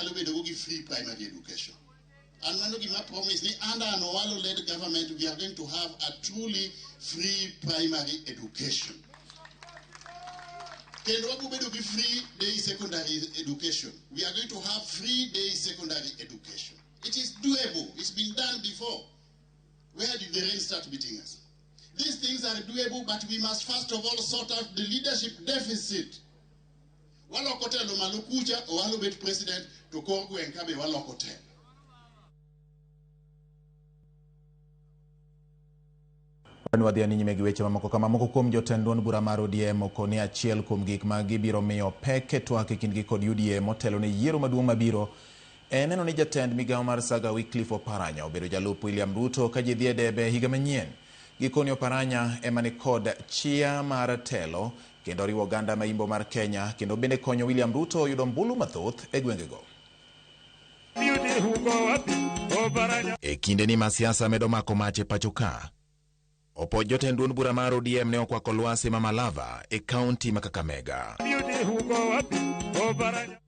wanyalo bedo go gi free primary education. And mano gima promise ni under an Owalo led government we are going to have a truly free primary education. Kendo wabiro bedo gi free day secondary education. We are going to have free day secondary education. It is doable. It's been done before. Where did the rain start beating us? These things are doable, but we must first of all sort out the leadership deficit. Waloko telo malo kucha, Owalo bet president, to kor gweng' ka be waloko telo. Wadhi nyime gi weche mamoko kama moko kuom jotend duond bura mar ODM okoni achiel kuom gik ma gibiro miyo pek e twak e kindgi kod UDA motelo ne yiero maduong' mabiro en neno ni jatend migawo mar Saga Wycliffe Oparanya obedo jalup William Ruto ka ji dhi e debe higa manyien. Gikoni Oparanya ema ni kod chia mar telo kendo riwo oganda ma imbo mar Kenya kendo bende konyo William Ruto yudo ombulu mathoth e gwengego. E kindeni ma siasa medo mako mach e pacho ka, opod jotend duond bura mar ODM ne okwako lwasi ma Malava e kaunti ma Kakamega.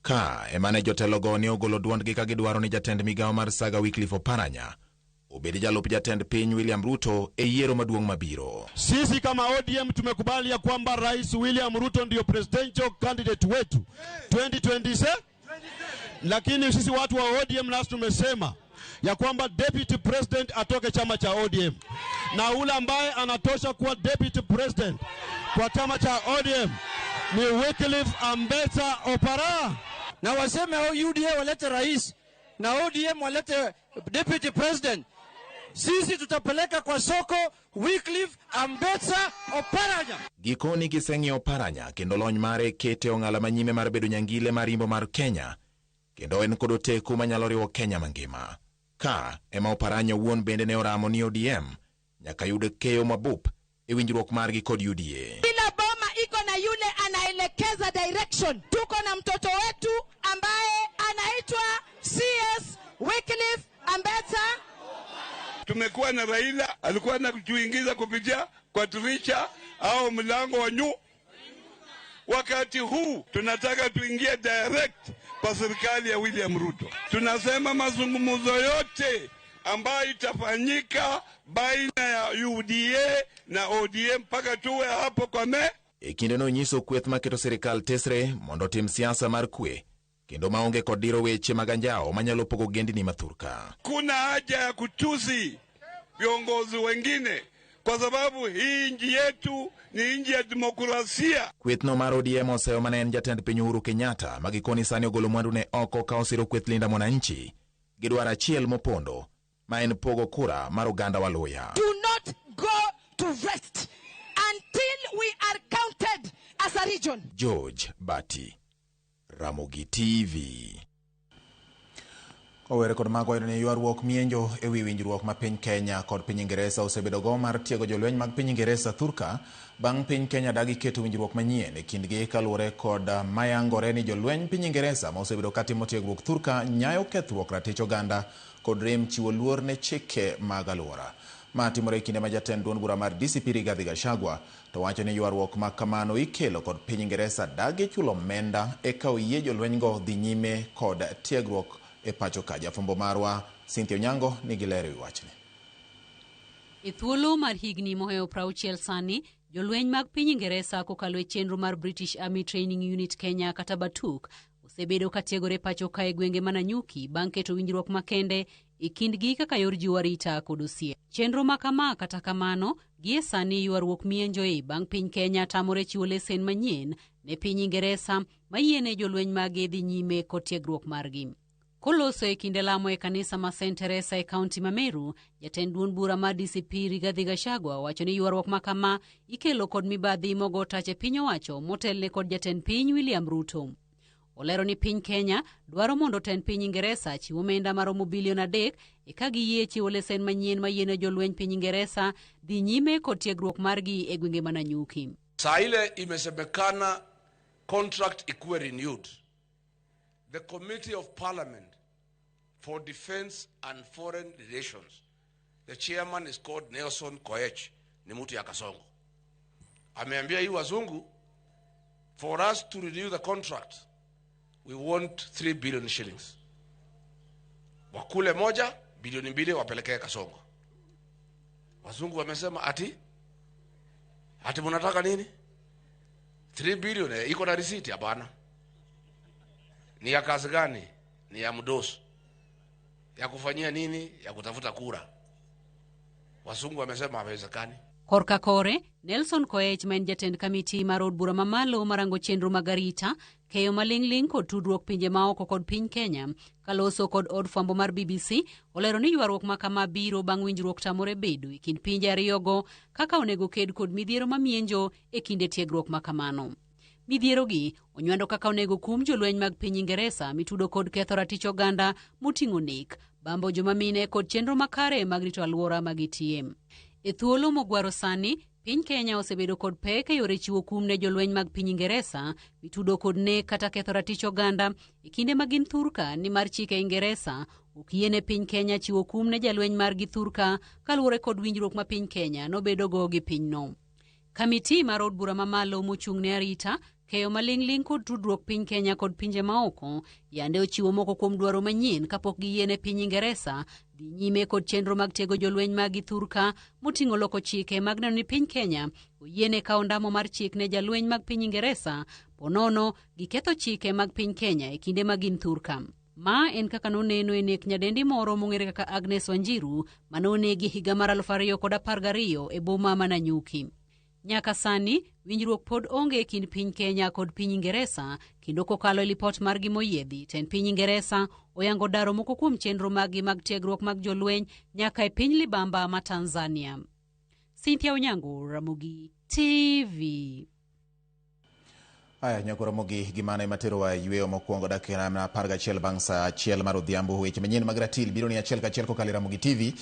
Ka ema ne jotelogo ne ogolo duondgi ka gidwaro ni jatend migawo mar Saga Wycliffe Oparanya obed jalup jatend piny William Ruto e yiero maduong' mabiro. Sisi kama ODM tumekubali ya kwamba Rais William Ruto ndio presidential candidate wetu 2027, lakini sisi watu wa ODM nasi tumesema ya kwamba deputy president atoke chama cha ODM, na ule ambaye anatosha kuwa deputy president kwa chama cha ODM ni Wycliffe Ambetsa Opara. Na waseme UDA walete rais na ODM walete deputy president, sisi tutapeleka kwa soko Wycliffe Ambetsa Oparanya. Gikoni giseng'iyo Oparanya kendo lony mare kete ong'ala manyime mar bedo nyangile mar imbo mar Kenya kendo en kod oteku manyalo riwo Kenya mangima. Ka ema Oparanya owuon bende ne oramo ni ODM nyaka yud keyo mabup e winjruok margi kod UDA. Kila boma iko na yule anaelekeza direction. Tuko na mtoto wetu ambaye anaitwa CS Wycliffe Ambetsa. Tumekuwa na Raila alikuwa anatuingiza kupitia kwa dirisha au mlango wa nyuma. Wakati huu tunataka tuingie direct kwa serikali ya William Ruto. Tunasema mazungumzo yote ambayo itafanyika baina ya UDA na ODM mpaka tuwe hapo kwa me. E kindeno nyiso kweth maketo sirikal tesre mondo otim siasa mar kwe kendo maonge kod diro weche mag anjawo manyalo pogo ogendni mathurka. Kuna haja ya kutusi viongozi wengine kwa sababu hii nchi yetu ni nchi ya demokrasia. Kwethno mar ODM oseyo mane en jatend piny Uhuru Kenyatta ma gikoni sani ogolo mwandune oko ka osiro kweth Linda Mwananchi gi dwaro achiel mopondo ma en pogo kura mar oganda Waluya. Do not go to rest until we are counted as a region. George Bati, Ramogi TV. Kowere kod mago ni ywaruok mienjo e wi winjruok ma piny Kenya kod piny Ingeresa osebedo go mar tiego jolweny mag piny Ingeresa thurka bang' piny Kenya dagi keto winjruok manyien e kindgi kaluwore kod mayangore ni jolweny piny Ingeresa ma osebedo katimo tiegruok thurka nyayo kethruok ratich oganda kod rem chiwo luor ne chike mag alwora. Ma timore e kinde ma jatend duond bura mar DCP Rigathi Gachagua to wacho ni ywaruok ma kamano ikelo kod piny Ingeresa dagi chulo omenda eka oyie jolwenygo dhi nyime kod tiegruok e pacho ka. Jafwambo marwa Cynthia Onyango nigi ler e wi wachni. E thuolo mar higni mohewo 60 sani, jolweny mag piny Ingeresa kokalo e chenro mar British Army Training Unit Kenya kata BATUK osebedo ka tiegore pacho ka e gwenge ma Nanyuki bang' keto winjruok makende e kindgi kaka yor jiwo arita kod osiep. Chenro ma kama kata kamano, gie sani ywaruok mienjoe bang' piny Kenya tamore chiwo lesen manyien ne piny Ingeresa mayiene jolweny mage dhi nyime kod tiegruok margi. Koloso e kinde lamo e kanisa ma St. Teresa e kaunti ma Meru, jatend duond bura mar DCP Rigathi Gachagua owacho ni ywaruok ma kama ikelo kod mibadhi mogo tach e piny owacho motelne kod jatend piny William Ruto. Olero ni piny Kenya dwaro mondo tend piny Ingeresa chiw omenda maromo bilion 3 eka giyie chiwo lesen manyien mayiene jolweny piny Ingeresa dhi nyime kod tiegruok margi e gwenge ma Nanyuki. Saa ile imesemekana contract ikuwe renewed. The Committee of Parliament for Defense and Foreign Relations, the chairman is called Nelson Koech, ni mtu ya Kasongo. Ameambia hii wazungu, for us to renew the contract, we want 3 billion shillings. Wakule 1 bilioni 2 wapelekee Kasongo. Wazungu wamesema ati mnataka nini? 3 billion iko na receipt? Hapana. Ni ya kazi gani? Ni ya mdoso. Ya kufanyia nini? Ya kutafuta kura. Wazungu wamesema hawezekani. Korka kore, Nelson Koech ma en jatend kamiti mar od bura mamalo marango chenro mag arita, keyo maling'ling' kod tudruok pinje maoko kod piny Kenya, kaloso kod od fwambo mar BBC, olero ni ywaruok ma kama biro bang' winjruok tamore bedo e kind pinje ariyogo kaka onego ked kod midhiero mamienjo e kinde tiegruok ma kamano. Midhierogi onywando kaka onego kum jolweny mag piny Ingeresa mitudo kod ketho ratich oganda moting'o nek, bambo joma mine kod chenro makare mag rito alwora ma gitiye. E thuolo mogwaro sani, piny Kenya osebedo kod pek e yore chiwo kum ne jolweny mag piny Ingeresa mitudo kod nek kata ketho ratich oganda e kinde ma gin thurka nimar chike Ingeresa ok yiene piny Kenya chiwo kum ne jalweny margi thurka kaluwore kod winjruok ma piny Kenya nobedogo gi pinyno. Kamiti mar od bura mamalo mochung' ne arita, keyo maling'ling' kod tudruok piny Kenya kod pinje maoko yande ochiwo moko kuom dwaro manyien kapok giyiene piny Ingeresa dhi nyime kod chenro mag tego jolweny mag thurka moting'o loko chike mag neno ni piny Kenya oyiene kawo ndamo mar chik ne jalweny mag piny Ingeresa ponono giketho chike mag piny Kenya e kinde ma gin thurka. Ma en kaka noneno e nek nyadendi moro mong'ere kaka Agnes Wanjiru manonegi higa mar 2012 e boma ma Nanyuki. Nyaka sani, winjruok pod onge e kind piny Kenya kod piny Ingeresa, kendo kokalo e lipot margi moyiedhi, tend piny Ingeresa oyango daro moko kuom chenro maggi mag tiegruok mag jolweny nyaka e piny libamba ma Tanzania. Cynthia Onyango, Ramogi TV. Aya, nyako Ramogi, gimane materowa yweyo mokwongo dakika 11 bang' saa 1 mar odhiambo. Weche manyien mag ratil biro ni achiel kachiel kokalo e Ramogi TV.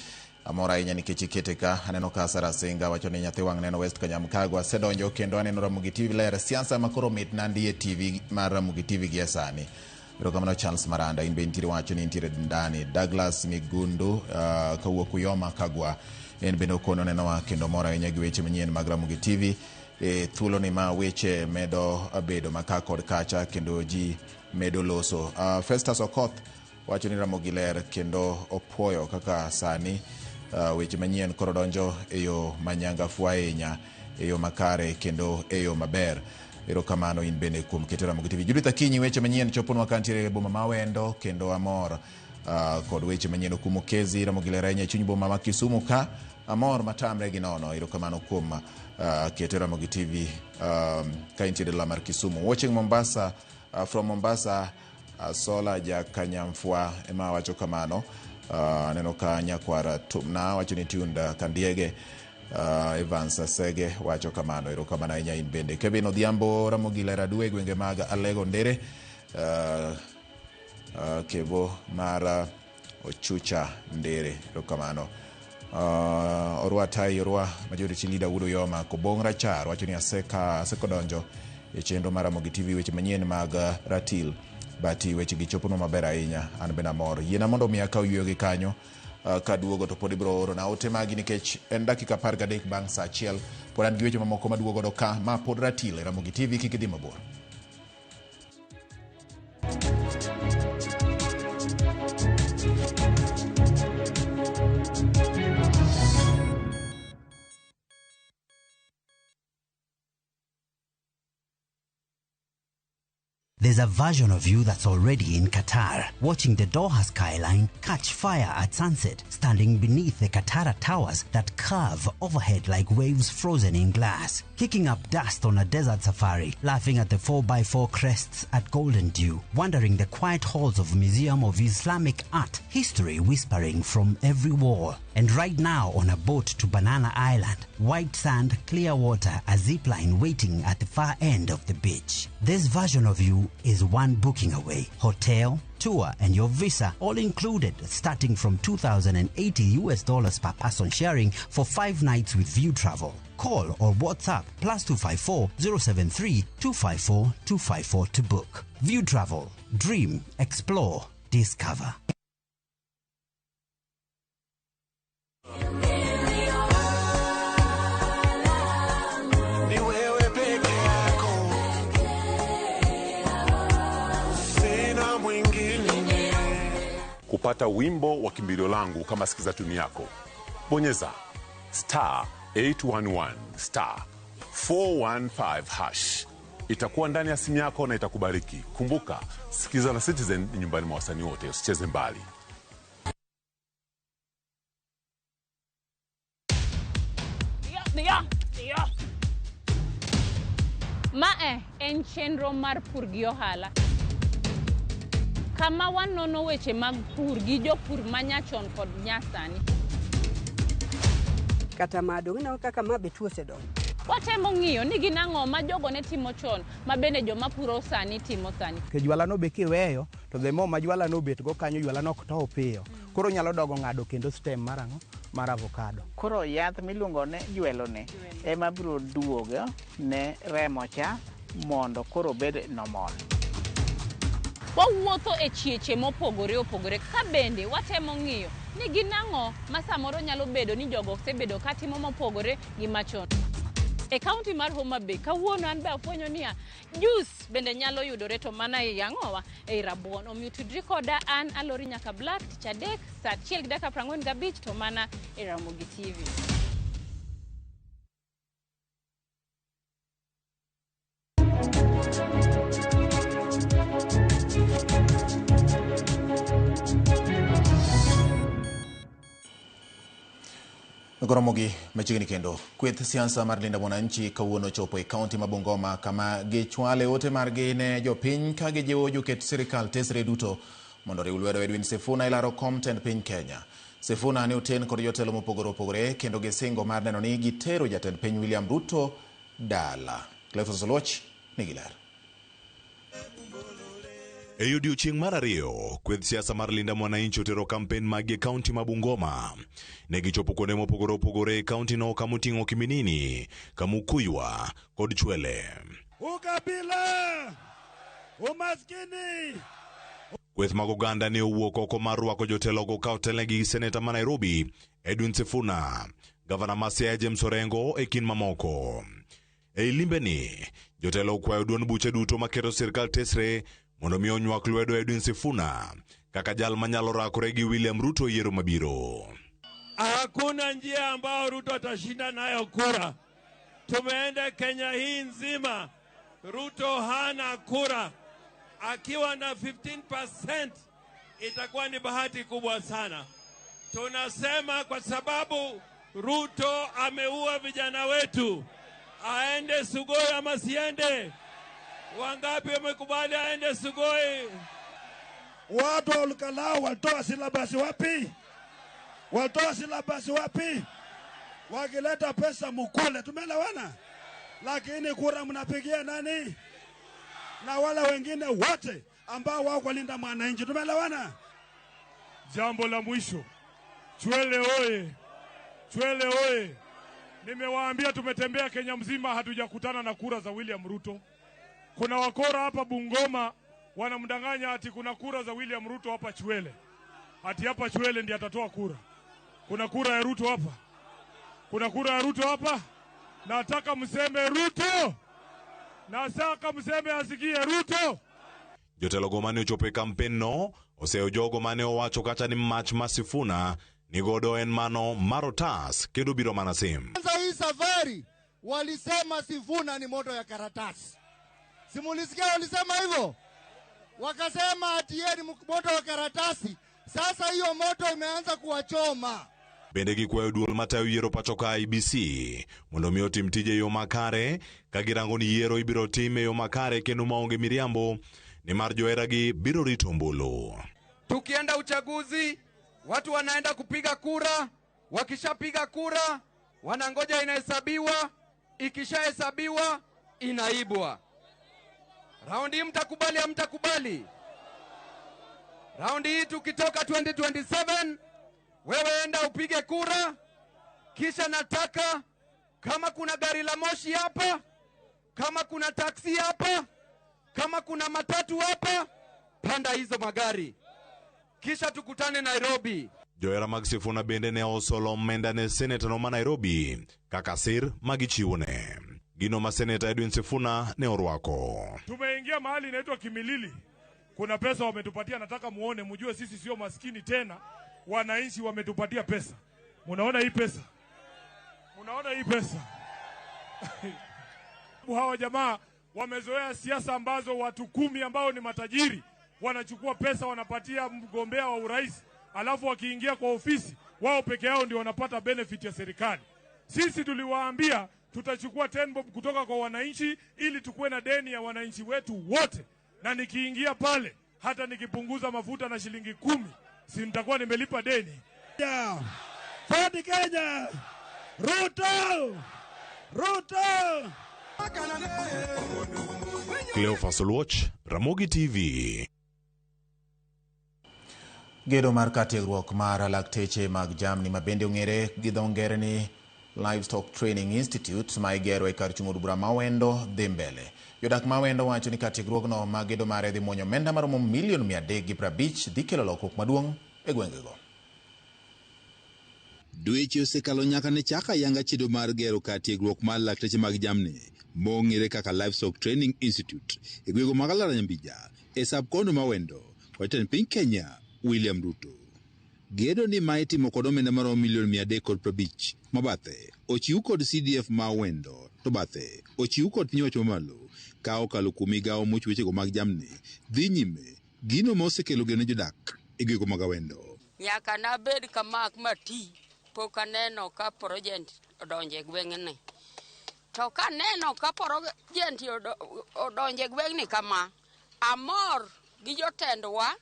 Amor ahinya nikech ikete ka. Aneno ka Sara Senga wacho ni nyathi wang' neno West Kanyamkago. Asedonjo kendo aneno Ramogi TV ler. Siasa makoro mit nandi e TV mar Ramogi TV gi sani. Erokamano Charles Maranda, in be intiere wacho ni intiere ndani. Douglas Migundu kawuok Uyoma Kagwa, en bende okono nenowa kendo mor ahinya gi weche manyien mag Ramogi TV. E thuolo ni ma weche medo bedo maka kod kacha kendo ji medo loso. Festus Okoth wacho ni Ramogi ler kendo opuoyo kaka sani weche manyien koro donjo e yo manyangafu ahinya, e yo makare kendo e yo maber. Erokamano in bende kuom keto Ramogi TV. Judith Akinyi, weche manyien choponwa kantiere e boma ma Wendo kendo amor kod weche manyien. Okumo Kezi, Ramogi ler ahinya e chuny boma ma Kisumu ka, amor matamre gi nono. Erokamano kuom keto Ramogi TV ka intiere dala mar Kisumu. Watching Mombasa, from Mombasa, Sola Jakanyamfwa ema wacho kamano. Aneno ka nyakwara Tumna wacho ni Tunda Kandiege, Evans Asege wacho kamano. Erokamano ahinya in bende. Kevin Odhiambo, Ramogi ler adwe gwenge mag Alego Ndere, Kevo mar Ochucha Ndere. Erokamano. Orwa Tai Orwa majority leader Wuod Uyoma Kobong Rachar wacho ni asekodonjo e chenro mar Ramogi TV weche manyien mag ratil bati weche gi choponwa maber ahinya, an bende amor. Yiena mondo mi akaw yweyo gi kanyo, kaduogo to pod ibiro oro na ote magi nikech en dakika 13 bang' saa 1. Pod an gi weche mamoko maduogo godo ka ma pod ratil e Ramogi TV, kik idhi mabor. There's a version of you that's already in Qatar, watching the Doha skyline catch fire at sunset, standing beneath the Katara towers that curve overhead like waves frozen in glass, kicking up dust on a desert safari, laughing at the 4x4 crests at Golden Dew, wandering the quiet halls of Museum of Islamic Art, history whispering from every wall. And right now on a boat to Banana Island, white sand, clear water, a zip line waiting at the far end of the beach. This version of you is one booking away. Hotel, tour, and your visa all included, starting from $2,080 per person sharing for 5 nights with View Travel. Call or WhatsApp +254 073 254 254 to book. View Travel. Dream, explore, discover. Kupata wimbo wa kimbilio langu kama sikiza tuni yako, bonyeza star 811 star 415 hash. Itakuwa ndani ya simu yako na itakubariki. Kumbuka, Sikiza na Citizen ni nyumbani mwa wasanii wote, usicheze mbali. Mae en chenro mar pur gi ohala. Kama wanono weche mag pur gi jopur manyachon kod nyasani. Kata ma dong' ineno kaka ma be tuo osedonjo. Watemo ng'iyo ni gin ang'o ma jogo ne timo chon ma bende joma puro sani timo sani. Ke jwala no be kiweyo to the more ma jwala no obet go kanyo, jwala no ok tow piyo. Koro nyalo dogo ng'ado kendo stem mar ang'o? Mar avocado. Koro yath miluongo ni jwelo ni ema biro duogo ne remo cha mondo koro obed normal. Wawuotho e chieche mopogore opogore ka bende watemo ng'iyo ni gin ang'o ma samoro nyalo bedo ni jogo osebedo katimo mopogore gi machon. E kaunti mar Homa Bay, kawuono an be afwenyo niya, juice bende nyalo yudore to mana ei ang'owa, ei rabuon. Omiyo tudri koda an Alori nyaka Black tich adek saa 1:45 to mana e Ramogi TV. Goromogi machiegni kendo. Kweth siasa mar Linda Mwananchi kawuono chopo e kaunti ma Bungoma kama gichwale ote margi ne jopiny ka gijiwo joket sirikal tesre duto mondo oriw lwedo Edwin Sifuna e laro kom tend piny Kenya. Sifuna ne oten kod jotelo mopogore opogore kendo gisingo mar neno ni gitero jatend piny William Ruto dala. Cleophas Oluoch nigi ler. E odiechieng' mar ariyo, kweth siasa mar Linda Mwananchi otero kampen maggi e kaunti ma Bungoma. Ne gichopo kuonde mopogore opogore e kaunti no kamoting'o Kiminini, Kamukuywa kod Chwele. Ukabila, umaskini. Kweth mag oganda ne owuok oko mar rwako jotelogo ka otelnegi gi seneta ma Nairobi Edwin Sifuna, gavana ma Siaya James Orengo e kind mamoko. Ei limbeni, jotelo okwayo duond buche duto maketo sirkal tesre mondo mi onywak lwedo Edwin Sifuna kaka jal manyalo rakore gi William Ruto e yiero mabiro. Hakuna njia ambayo Ruto atashinda nayo kura. Tumeenda Kenya hii nzima, Ruto hana kura. Akiwa na 15% itakuwa ni bahati kubwa sana. Tunasema kwa sababu Ruto ameua vijana wetu, aende Sugoi ama siende? Wangapi wamekubali aende Sugoi? Watu wa Olkalau walitoa silabasi wapi? Walitoa silabasi wapi? Wakileta pesa mukule, tumeelewana? Lakini kura mnapigia nani? Na wale wengine wote ambao wao walinda mwananchi, tumeelewana? Jambo la mwisho, Chwele oye! Chwele oye! Nimewaambia tumetembea Kenya mzima hatujakutana na kura za William Ruto. Kuna wakora hapa Bungoma wanamdanganya ati kuna kura za William Ruto hapa Chwele, ati hapa Chwele ndiye atatoa kura. Kuna kura ya Ruto hapa? Kuna kura ya Ruto hapa? Nataka mseme Ruto, nataka mseme asikie Ruto. Jotelogo mane ochopo e kampen no oseyo jogo mane owacho kata ni mach ma Sifuna nigodo en mano mar otas kendo biro mana sim. Kwanza hii safari walisema Sifuna ni moto ya karatasi. Simulisikia walisema hivyo? Wakasema ati yeye ni moto wa karatasi. Sasa hiyo moto imeanza kuwachoma. Bende gikwayo duol matayo yiero pacho ka IEBC mondo mi otim tije e yo makare ka girango ni yiero ibiro tim e yo makare kendo maonge miriambo nimar joheragi biro rito ombulu. Tukienda uchaguzi, watu wanaenda kupiga kura. Wakishapiga kura, wanangoja inahesabiwa. Ikishahesabiwa, inaibwa. Raundi hii mtakubali, hamtakubali? Raundi hii tukitoka 2027, wewe enda upige kura, kisha nataka kama kuna gari la moshi hapa, kama kuna taksi hapa, kama kuna matatu hapa, panda hizo magari, kisha tukutane Nairobi. Johera mag Sifuna bende ne osolo omenda ne seneta no ma Nairobi kaka sir magichiwone. Gino ma seneta Edwin Sifuna ne orwako. Tumeingia mahali inaitwa Kimilili. Kuna pesa wametupatia, nataka muone, mjue sisi sio maskini tena. Wananchi wametupatia pesa. Munaona hii pesa? Munaona hii pesa? Hawa jamaa wamezoea siasa ambazo watu 10 ambao ni matajiri wanachukua pesa wanapatia mgombea wa urais, alafu wakiingia kwa ofisi wao peke yao ndio wanapata benefit ya serikali. Sisi tuliwaambia tutachukua 10 bob kutoka kwa wananchi ili tukue na deni ya wananchi wetu wote, na nikiingia pale hata nikipunguza mafuta na shilingi 10 si nitakuwa nimelipa deni. Ford Kenya, Ruto, Ruto. Cleophas Oluoch, Ramogi TV. Gedo mar kar tiegruok mar lakteche mag jamni ma bende ong'ere gi dho ngere ni Livestock Training Institute ma igero e kar chung' od bura ma Awendo dhi mbele. Jodak ma Awendo wacho ni kar tiegruogno ma gedo mare dhi muonyo omenda maromo milion 350 dhi kelo lokruok maduong' e gwengego. Dweche osekalo nyaka ne chak ayanga chenro mar gero kar tiegruok mar lakteche mag jamni mong'ere kaka Livestock Training Institute e gwenge mag Alara Nyambija e sub-county ma Awendo kod jatend piny Kenya William Ruto. Gedo ni ma itimo kod omenda maromo milion 350 ma bathe ochiw kod CDF ma Awendo to bathe ochiw kod piny owacho mamalo ka okalo kuom migawo mochiwo wechego mag jamni dhi nyime gino ma osekelo geno ne jodak e gwenge mag Awendo. Nyaka nabed kamak mati pok aneno ka project odonje gweng'ni. To kaneno ka project odonje gweng'ni kama, amor gi jotendwa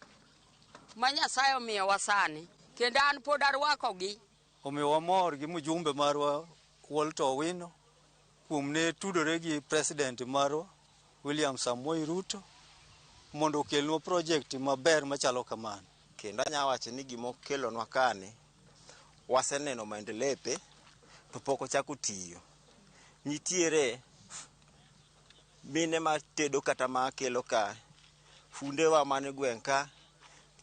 ma Nyasaye omiyowa sani, kendo an pod arwakogi. Omiyo wamor gi mjumbe marwa Walter Owino kuom ne tudore gi president marwa William Samoei Ruto mondo okelnwa project maber machalo kamano. Kendo anyalo wacho ni gima okelonwa kani, waseneno maendelepe to pok ochako tiyo. Nitiere mine matedo kata makelo ka, fundewa mane gweng' ka,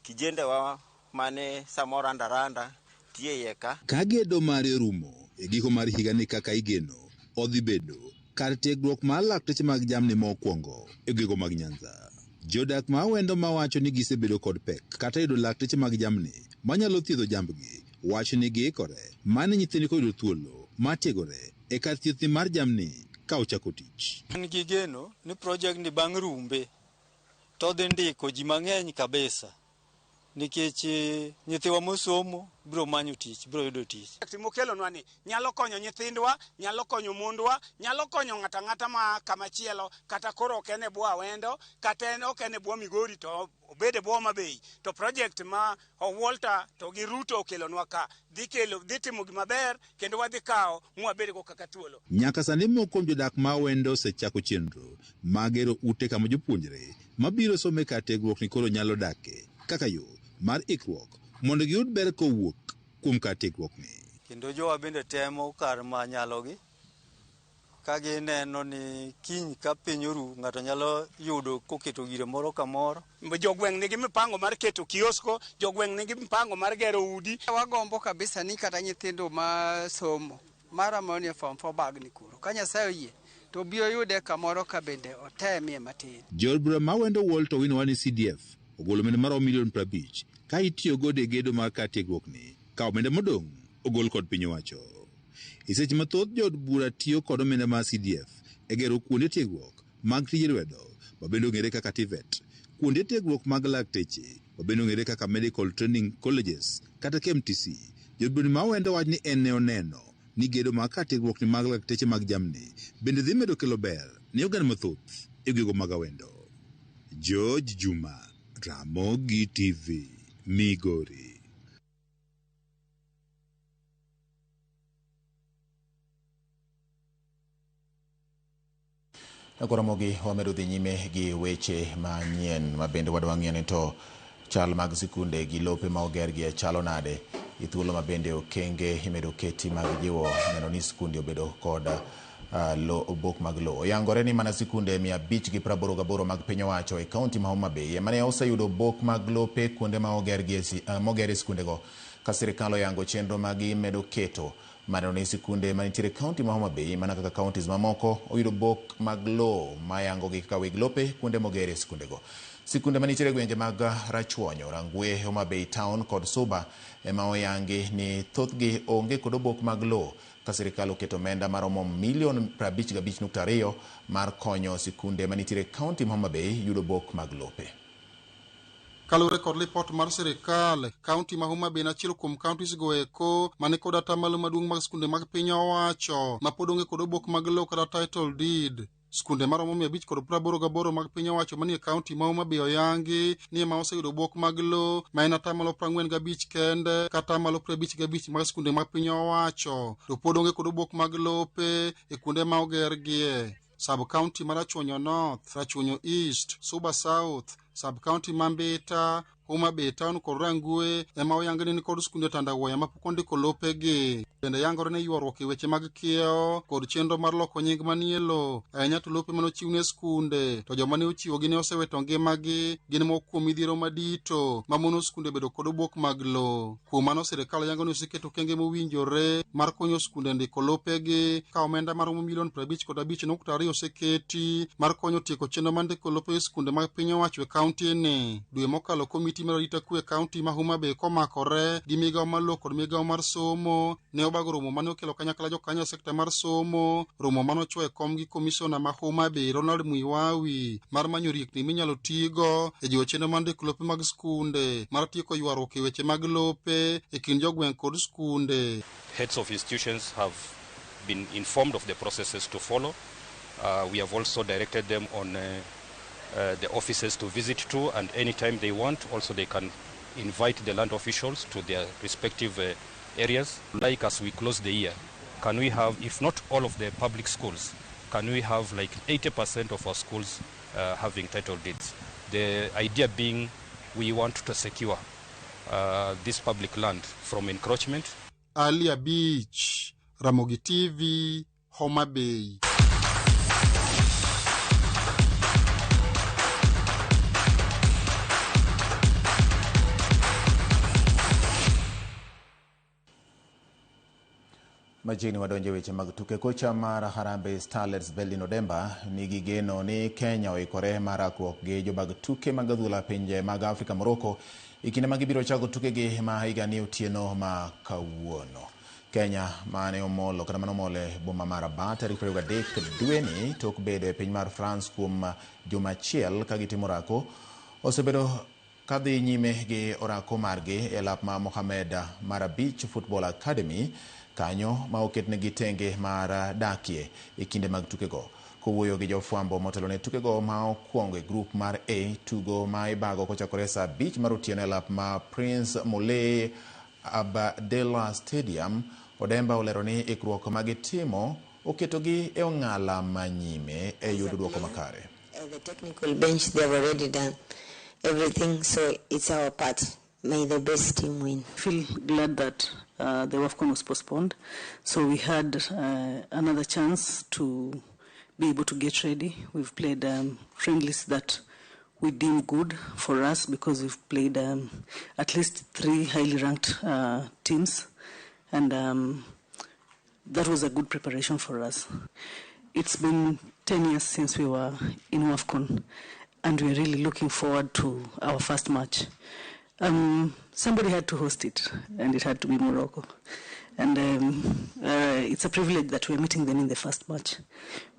kijendewa mane samoro andaranda tiyo iye ka. Ka gedo mare orumo e giko mar higani kaka igeno, odhi bedo kar tiegruok mar lakteche mag jamni mokwongo e gwenge mag Nyanza. Jodak ma Awendo mawacho ni gisebedo kod pek kata yudo lakteche mag jamni manyalo thiedho jambgi wacho ni giikore mane nyithindgi koyudo thuolo mar tiegore e kar thieth mar jamni ka ochako tich. An gi geno ni project ni bang' rumbe to dhi ndiko ji mang'eny kabisa nikech nyithiwa mosomo biro manyo tich, biro yudo tich. Mokelonwa ni nyalo konyo nyithindwa, nyalo konyo mondwa, nyalo konyo ng'ato ang'ata ma kama chielo, kata koro ok en e bwo Awendo, kata en ok en e bwo Migori to obed e bwo Homa Bay. To project ma Walter to gi Ruto okelonwa ka dhi kelo, dhi timo gima ber kendo wadhi kawo mwabedgo kaka thuolo. Nyaka sani moko kuom jodak ma Awendo osechako chenro mag gero ute kama jopuonjre mabiro somo e kar tiegruok ni koro nyalo dake kaka yo mar ikruok mondo giyud ber kowuok kuom kar tiegruok ni. Kendo jowa bende temo kar manyalogi ka gineno ni kiny ka piny oru ng'ato nyalo yudo koketo gire moro kamoro. Jogweng' nigi mipango mar keto kiosko, jogweng' nigi mipango mar gero udi. Wagombo kabisa ni kata nyithindo ma somo mara monie form 4 bag ni kuro. Ka Nyasaye oyie to biro yude kamoro ka bende otemie matin. Jood bura ma Awendo Walter Owino wani CDF ogolo omenda maromo milion 50 ka itiyo godo e gedo mar kar tiegruok ni ka omenda modong' ogol kod piny owacho. E seche mathoth jood bura tiyo kod omenda mar CDF e gero kuonde tiegruok mag tije lwedo mabende ong'ere kaka TVET, kuonde tiegruok mag lakteche mabende ong'ere kaka Medical Training Colleges kata KMTC. Jood bura ma Awendo wacho ni en ne oneno ni gedo mar kar tiegruok ni mag lakteche mag jamni bende dhi medo kelo ber ne oganda mathoth e gwenge mag Awendo. George Juma, Ramogi TV, Migori. Ramogi wamedo dhi nyime gi weche manyien ma bende wadwa ng'iyo ni to chal mag sikunde gi lope ma oger gi chalo nade e thuolo ma bende okenge imedo keti mag jiwo neno ni sikunde obedo kod obok mag lowo. Oyangore ni mana sikunde 588 mag piny owacho e kaunti ma Homa Bay ema ne oseyudo obok mag lope kuonde ma oger e sikundego ka sirikal oyango chenro ma gimedo keto maneno ni sikunde manitiere e kaunti ma Homa Bay mana kaka counties mamoko oyudo obok mag lowo mayangogi kaka weg lope kuonde moger e sikundego. Sikunde manitiere e gwenge mag Rachuonyo, Rangwe, Homa Bay Town kod Suba ema oyangi ni thothgi onge kod obok mag lowo ka sirikal oketo omenda maromo milion 55.2 mar konyo sikunde manitiere e kaunti ma Homa Bay yudo obok mag lope. Kaluwore kod lipot mar sirikal, kaunti ma Homa Bay en achiel kuom counties go eko mani kod atamalo maduong' mag skunde mag piny owacho ma pod onge kod obok mag lowo kata title deed. Skunde maromo 588 mag piny owacho manie kaunti ma Homa Bay oyangi ni ema oseyudo obok mag lowo ma en atamalo 45 kende kata atamalo 55 mag skunde mag piny owacho to pod onge kod obok mag lope e kuonde ma ogergie. Sub county ma Rachuonyo North, Rachuonyo East, Suba South, sub county ma Mbita, Homa Bay Town kod Rangwe ema oyangi ni nikod skunde tandawuoya mapok ondiko lopegi. Bende yangore ni ywaruok e weche mag kiewo kod chenro mar loko nying manie lowo ahinya to lope mane ochiw ne skunde to joma ne ochiwogi ne osewito ngimagi gin moko kuom midhiero madito mamono skunde bedo kod obok mag lowo. Kuom mano sirikal yango ni oseketo okenge mowinjore mar konyo skunde ndiko lopegi ka omenda maromo milion 55.2 oseketi mar konyo tieko chenro mar ndiko lope e skunde mag piny owacho e kaunti ni. Dwe mokalo komiti mar arita kwe e kaunti ma Homa Bay komakore gi migawo mar lowo kod migawo mar somo ne obago romo mane okelo kanyakla jokanyo e sekta mar somo, romo mane ochwo e kom gi komishona ma Homa Bay Ronald Muiwawi mar manyo riekni minyalo tigo e jiwo chenro mar ndiko lope mag skunde mar tieko ywaruok e weche mag lope e kind jogweng' kod skunde. Heads of institutions have been informed of the processes to follow. We have also directed them on the offices to visit to, and anytime they want, also they can invite the land officials to their respective areas. Like as we close the year, can we have, if not all of the public schools, can we have like 80% of our schools having title deeds? The idea being we want to secure this public land from encroachment. Alia Beach, Ramogi TV, Homa Bay. Machiegni wadonjo e weche mag tuke. Kocha mar Harambee Starlets Beldin Odemba nigi geno ni Kenya oikore mar rakruok gi jobag tuke mag adhula pinje mag Afrika Morocco e kinde ma gibiro chako tukegi ma higani otieno ma kawuono. Kenya mane omolo kata mane omol e boma mar Rabat tarik 23 dweni tok bedo e piny mar France kuom juma achiel ka gitimo orako osebedo kadhi nyime gi orako margi e lap ma Mohamed mar abich Football Academy kanyo ma oketnegi tenge mar dakie e kinde mag tukego. Kowuoyo gi jofwambo motelo ne tukego ma okwongo e grup mar A, tugo ma ibago kochakore saa 5 mar otieno e lap ma Prince Moulay Abdellah Stadium, Odemba olero ni ikruok ma gitimo oketogi e ong'ala manyime e yudo duoko makare. The technical bench, they have already done everything, so it's our part. May the best team win. I feel glad that the WAFCON was postponed, so we had another chance to be able to get ready. We've played friendlies that we deem good for us because we've played at least 3 highly ranked teams, and that was a good preparation for us. It's been 10 years since we were in WAFCON, and we're really looking forward to our first match. Somebody had to host it, and it had to be Morocco. And it's a privilege that we're meeting them in the first match.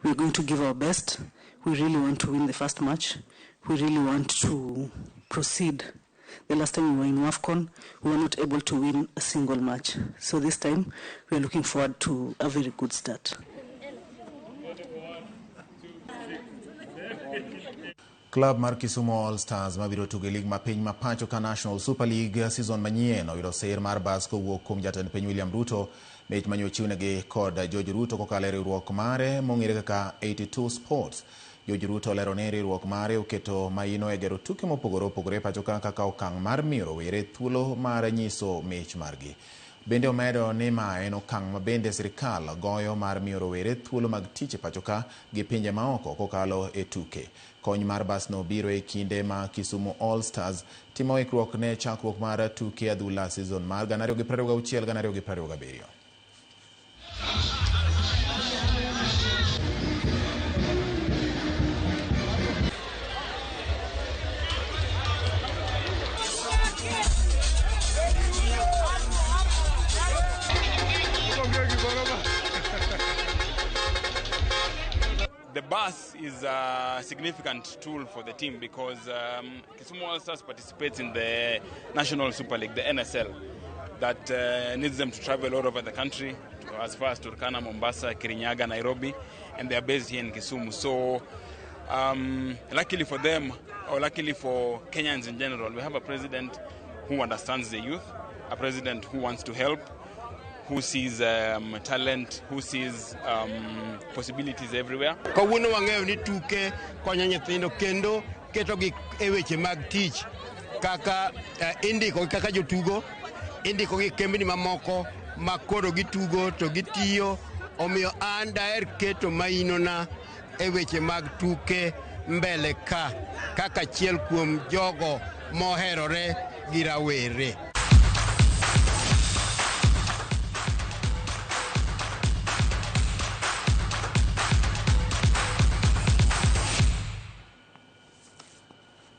We're going to give our best. We really want to win the first match. We really want to proceed. The last time we were in WAFCON, we were not able to win a single match. So this time, we are looking forward to a very good start. Club mar Kisumu All Stars mabiro tugo e lig ma piny ma pacho ka National Super League season manyien oyudo sir mar bas kowuok kuom jatend piny William Ruto. Mich mane ochiwnegi kod George Ruto kokalo e riwruok mare mong'ere kaka 82 Sports. George Ruto olero ni riwruok mare oketo maino e gero tuke mopogore opogore pacho ka kaka okang' mar miyo rowere thuolo mar nyiso mich margi. Bende omedo ni ma en okang' ma bende sirikal goyo mar miyo rowere thuolo mag tich e pacho ka gi pinje maoko kokalo e tuke. Kony mar basno biro e kinde ma Kisumu All Stars timo ikruok ne chakruok mar tuke adhula season mar 2026-2027. bus is a significant tool for the team because Kisumu All Stars participates in the National Super League, the NSL, that needs them to travel all over the country, as far as Turkana, Mombasa, Kirinyaga, Nairobi, and they are based here in Kisumu. So luckily for them, or luckily for Kenyans in general, we have a president who understands the youth, a president who wants to help, who sees talent, who sees possibilities everywhere. Kawuono wang'eyo ni tuke konyo nyithindo kendo ketogi e weche mag tich kaka indiko kaka jotugo, indiko gi kembni mamoko ma koro gitugo to gitiyo, omiyo an daher keto mainona e weche mag tuke mbele ka kaka achiel kuom jogo moherore gi rawere.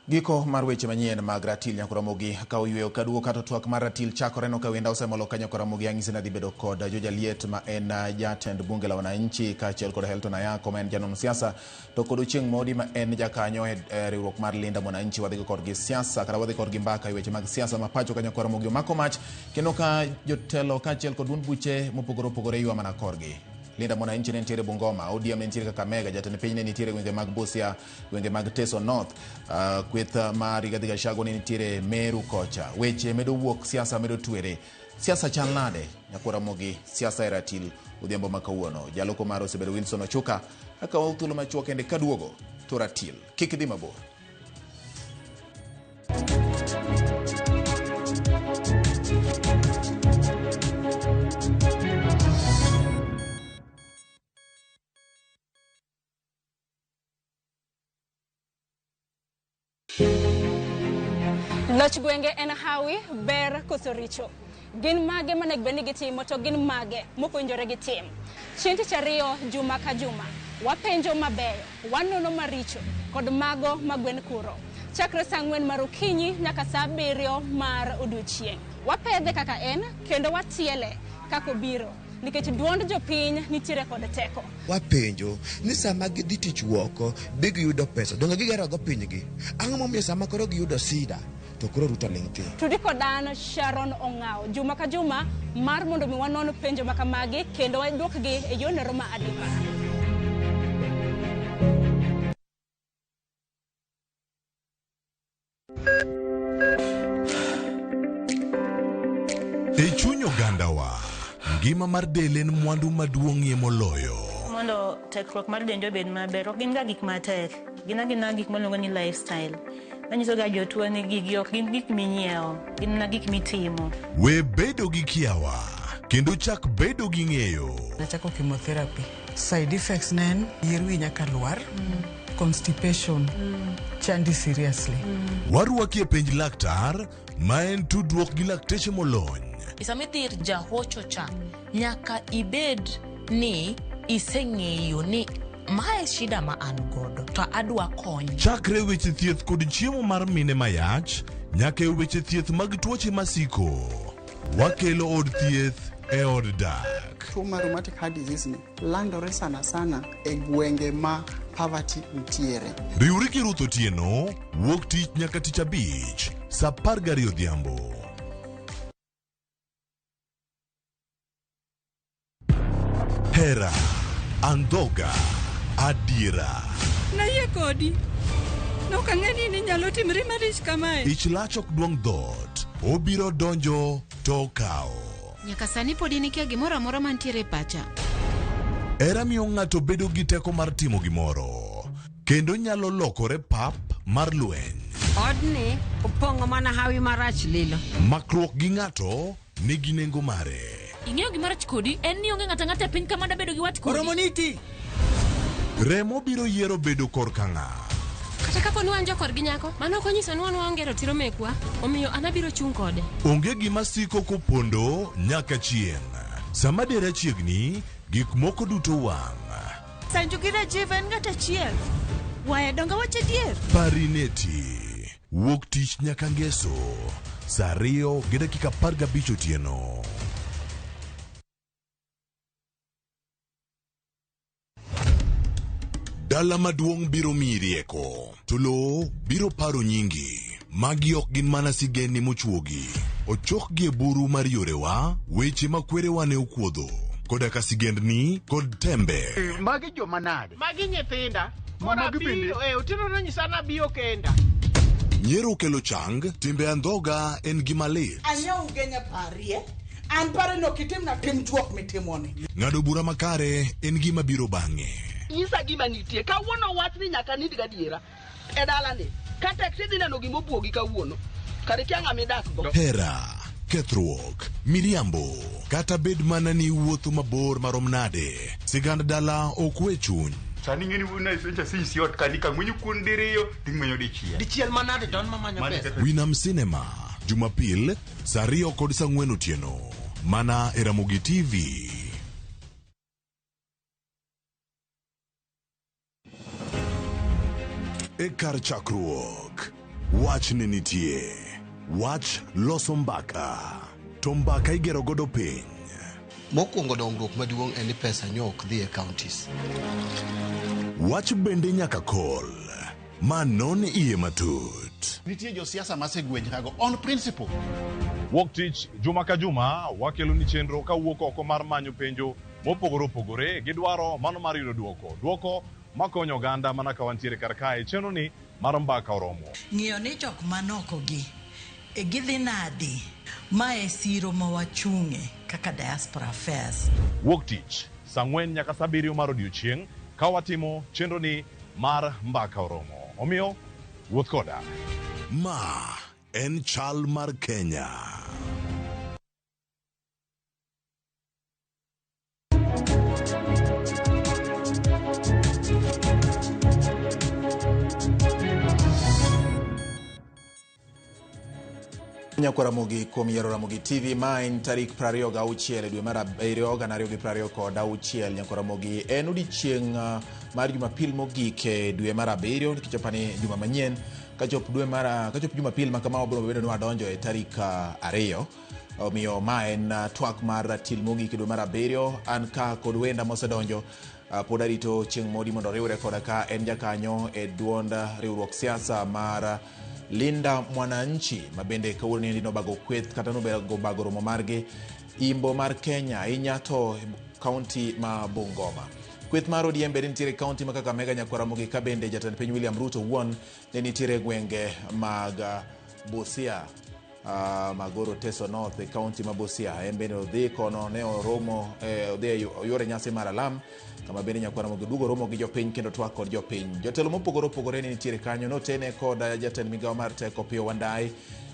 Giko mar weche manyien mag ratil Nyakoramogi ka oyweyo kaduogo kata twak mar ratil chakore no ka wenda osemolo ka Nyakoramogi ang'ise ni adhi bedo kod Jojaliet ma en jatend bunge la wananchi kaachiel kod Helton Ayako ma en janon siasa to kod Ochieng' Modi ma en jakanyo e riwruok mar Linda Mwananchi. Wadhi kodgi siasa kata wadhi kodgi mbaka e weche mag siasa ma pacho ka Nyakoramogi omako mach kendo ka jotelo kaachiel kod duond buche mopogore opogore ywa mana korgi. Linda Mwananchi ne nitiere Bungoma, ODM ne nitiere Kakamega, jatend piny ne nitiere gwenge mag Busia, gwenge mag Teso North, kweth mar Rigathi Gachagua ne nitiere Meru kocha. Weche medo wuok, siasa medo twere. Siasa chal nade? Nyakoramogi, siasa e ratil odhiambo ma kawuono. Jaloko mar osebedo Wilson Ochuka, akawo thuolo machuok kende kaduogo to ratil. Kik idhi mabor. Loch gwenge en hawi, ber koso richo. Gin mage monego bed ni gitimo to gin mage mokowinjore gitim. Chieng' tich ariyo juma ka juma, wapenjo mabeyo, wanono maricho kod mago ma gwen kuro. Chakre saa 4 mar okinyi nyaka saa 7 mar odiochieng'. Wapedhe kaka en kendo watiele kaka obiro. Nikech duond jopiny nitiere kod teko. Wapenjo ni sama gidhi tich woko be giyudo pesa, donge gigero go pinygi? Ang'o momiyo sama koro giyudo sida to koro Ruto ling' thi? Tudi kod an Sharon Ong'awo juma ka juma mar mondo mi wanon penjo makamagi kendo waduokgi e yorno ma adimba. E chuny ogandawa, ngima mar del en mwandu maduong'ie moloyo. Mondo tekruok mar dendi obed maber, ok gin ga gik matek, gin agina gik miluongo ni lifestyle. Manyiso ga jotuo ni gigi ok gin gik minyiewo, gin mana gik mitimo. We bedo gi kiawa, kendo chak bedo gi ng'eyo. Nachako chemotherapy. Side effects ne en yier wi nyaka lwar, constipation, chandi seriously. Warwaki e penj laktar, ma en tudruok gi lakteche molony. Sama idhi ir jahocho cha, nyaka ibed ni iseng'eyo ni mae shida ma an godo to adwa kony. Chakre weche thieth kod chiemo mar mine mayach, nyaka e weche thieth mag tuoche masiko. Wakelo od thieth e od dak. Tuo mar rheumatic heart disease ni landore sana sana e gwenge ma poverty nitiere. Riwri gi Ruth Otieno, wuok tich nyaka tich abich, saa 12 odhiambo. Hera, andhoga, adiera. Nayie kodi. Nok ang'e ni inyalo timri marich kamae. Ich lach ok duong' dhoot, obiro donjo to okawo. Nyaka sani pod in ikia gimoro amora mantiere e pacha. Hera miyo ng'ato bedo gi teko mar timo gimoro, kendo nyalo lokore pap mar lweny. Odni opong'o mana hawi marach lilo. Makruok gi ng'ato nigi nengo mare. Ing'eyo gima rach kodi en ni onge ng'ato ang'ata e piny ka mada bedo gi wat kodi. Oromo niti. Remo biro yiero bedo korka ng'a. Kata kapo ni wan jokorgi nyako, mano ok onyiso ni wan waonge ratiro mekwa, omiyo an abiro chung' kode. Onge gima siko kopondo nyaka chieng'. Sama dera chiegni, gik moko duto wang'. Sanju gi Rajiv en ng'at achiel. Waya donge wach adier? Parineti. Wuok tich nyaka ngeso. Saa 2:15 otieno. Dala maduong' biro miyi rieko, to lowo biro paro nyingi. Magi ok gin mana sigendni mochuogi. Ochokgi e buru mar yorewa, weche ma kwerewa ne okuodho, koda ka sigendni kod tembe. Magi joma nade? Magi nyithinda. Ma magi bende? Abiro, eh, Otieno nonyisa nabi okenda. Nyiero kelo chang, timbe andhoga en gima lit. Anyiew ugenya parie. An pare no kitimna tim juok mitimoni. Ng'ado bura makare en gima biro bang'e. Nyisa gima nitie. Kawuono wach ni nyaka nind gadiera e dalani. Ka tek tidhi neno gima obuogi kawuono. Kare ikia ng'ama idak go. Hera, kethruok, miriambo, kata bed mana ni iwuotho mabor marom nade, sigand dala ok we chuny. Sani ing'eni wuod Naisencha since ot kani kang'wenyo kuon diriyo ting'wenyo dichiel. Dichiel manade to an mamanyo pesa. Winam Cinema, Jumapil, saa ariyo kod saa ang'wen otieno. Mana e Ramogi TV. E kar chakruok, wach ne nitie. Wach loso mbaka, to mbaka igero godo piny. Mokwongo dongruok maduong' en ni pesa nyo ok dhi e counties. Wach bende nyaka kol, ma non iye matut. Nitie josiasa masegwenjrago on principle. Wuok tich juma ka juma wakelo ni chenro kawuok oko mar manyo penjo mopogore opogore gi dwaro mano mar yudo duoko. Duoko makonyo oganda mana ka wantiere kar kae chenro ni mar mbaka oromo. Ng'iyo ni jok manoko gi e gidhi nadi ma e siro ma wachung'e kaka diaspora affairs. Wuok tich saa ang'wen nyaka saa abiriyo mar odiochieng' ka watimo chenro ni mar mbaka oromo. Omiyo wuoth koda. Ma en chal mar Kenya. Nyakwa Ramogi kuom yiero Ramogi TV ma en tarik 26 e dwe mar abiriyo gana ariyo gi prariyo kod auchiel. Nyakwa Ramogi en odiechieng' mar Jumapil mogik e dwe mar abiriyo nikech apani juma manyien kachop dwe mar kachop Jumapil ma kama wabiro bedo ni wadonjo e tarik 2. Omiyo ma en twak mar ratil mogik e dwe mar abiriyo. An ka kod wenda mosedonjo pod arito chieng' modi mondo oriwre koda ka en jakanyo e duond riwruok siasa mar Linda Mwananchi ma bende kawuono ni nobago kweth kata nobago romo margi imbo mar Kenya ahinya to kaunti ma Bungoma. Kweth mar ODM bende nitiere e kaunti ma Kakamega Nyakwar Ramogi ka bende jatend piny William Ruto owuon ne nitiere e gwenge mag Busia Magoro Teso North e kaunti ma Busia. En bende odhi kono ne oromo odhi e yore nyasi mar alam kama bende Nyakwar Ramogi oduogo romo gi jopiny kendo twak kod jopiny. Jotelo mopogore opogore ne nitiere kanyo notene kod jatend migawo mar teko Opiyo Wandayi,